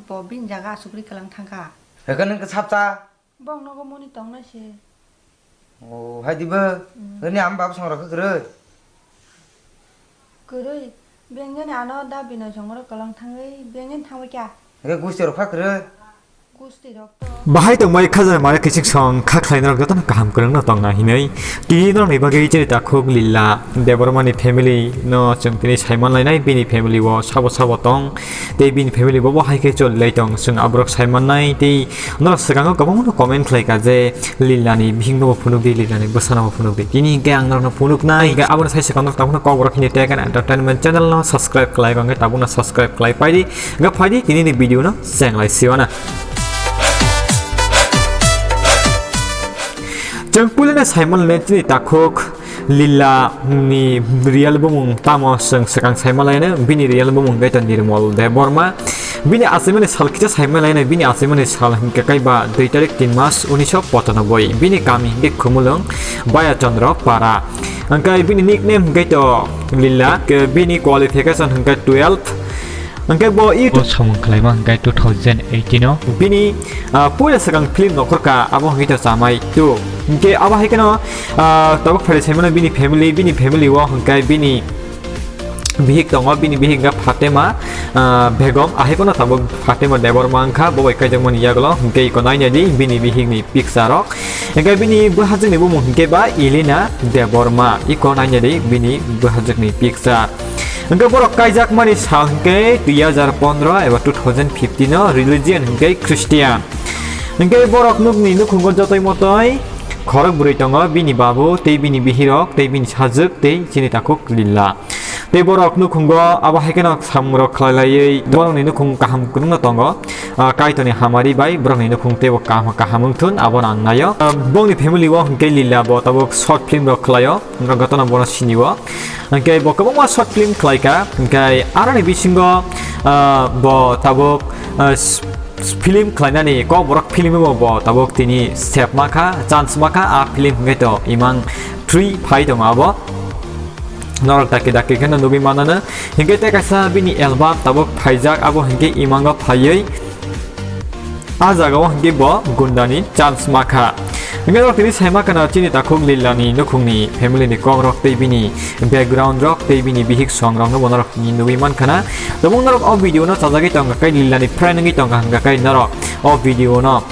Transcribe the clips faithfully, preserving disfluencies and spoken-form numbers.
Bo bini jaga asugri kwlang thangkha. Hwnkhe nwng khe sapcha? Bong nogo moni tongna se. O, hai dibo? Mm. Nini ama baba songrok khe kwrwi? Kwrwi. Bengani ano da bini songrok kwlang thangwi, bengani thangwi kya? Hwnkhe gusti rok pha kwrwi? Gusti rok to. Bahai tongbai khajana mare kichik song kha khlai norok jotono kaham kwrwngno tongna hinwi. Tini norokni bagwi chini takhuk Lila Debbarmani family no chwng tini saiman lainai, bini family o sabo sabo tong. Tei bini family bo, bo hai khe choli lai tong, chwng aborok sai mannai. Tei norok swkango kwbangma no comment khlai ka je Lilani bihik no bo phunuk di, Lilani bwsa no bo phunuk di. Tini hwnkhe ang norok no phunuk nai, hwnkhe aboni sai swkang norok tabukno kok borok hini Tech and Entertainment channel no subscribe khlai, hwnkhe tabukno subscribe khlai pai di, hwnkhe phai di tini ni video no cheng lai siwana. Chwng puilano sai mannai chini takhuk Lila ni real bumung tamo chwng swkang sai manlaino, bini real bumung khe to Nirmal Debbarma. Bini achimani sal kisa sai manlaino, bini achimani sal hwnkhe kaiba dui tarik tin mas unisho pochanoboi. Bini kami hwnkhe Khumulwng Baya Chandra Para. Hwnkhe bini nickname hwnkhe to Lila, ke bini qualification hwnkhe twelve. Hwnkhe bo i o samung khlaima hwnkhe two thousand eighteen o. Bini, ah, puila swkang film nokhorkha, abo hwnkhe to Chamai two. Hwnkhe abo hai kheno, ah, tabuk phaidi saimano bini family, bini family o hwnkhe bini bihik tongo, bini bihik hwnkhe Fatema, ah, Begum, ahai kheno tabuk Fatema Debbarma wngkha, bo bai kaijakmani yagulo hwnkhe iko nainadi bini bihikni picture rok. Hwnkhe bini bwhajwkni bumung hwnkhe ba Elena Debbarma, iko nainadi bini bwhajwkni picture. Hwnkhe borok kaijakmani sal hwnkhe dui hajar pondro eba two thousand fifteen o, religion hwnkhe Christian. Hwnkhe borok nukni nukhungo jotoi motoi khorok bwrwi tongo, bini babu tei bini bihirok tei bini sajwk tei chini takhuk Lila. Tei borok nukhungo abo hai kheno samungrok khlai laiwi borokni nukhung kaham kwrwngno tongo. Ah, Kaitorni hamari bai borokni nukhung teibo kaham, kaham wngthun, abono ang naio. Ah, bongni family o hwnkhe Lila bo tabuk short film rok khlaio. Hwnkhe jotono bono sinio. Hwnkhe bo kwbangma short film khlaikha. Hwnkhe aroni bisingo, ah, bo tabuk, ah, s-, s-, film khlainani kokborok film o bo tabuk tini step makha, chance makha. A film hwnkhe to Imang three phai tongo abo. Norok dakti dakti kheno nugwi manano. Hwnkhe tei kaisa bini album tabuk phaijak, abo hwnkhe Imango phaiwi. A jagao hwnkhe bo gundani chance makha. Hwnkhe norok tini sai makhano chini takhuk Lilani nukhungni family ni kokrok tei bini background rok tei bini bihik songrokno bo norok tini nugwi mankhana. Tabuk norok o video no chajagwi tongkha khe, Lilani friend wngwi tongkha hwnkha khe norok o video no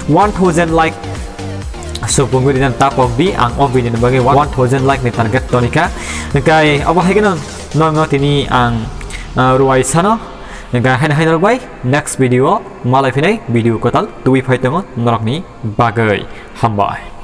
one thousand like supungwi rinani tapok di, ang o video ni bagwi one thousand like ni target tonikha. Hwnkhe abo hai kheno norokno tini ang, ah, ruai sano. Hwnkhe haino hai norok bai next video o malai phinai, video kwtal tubui phai tongo norokni bagwi. Hambai.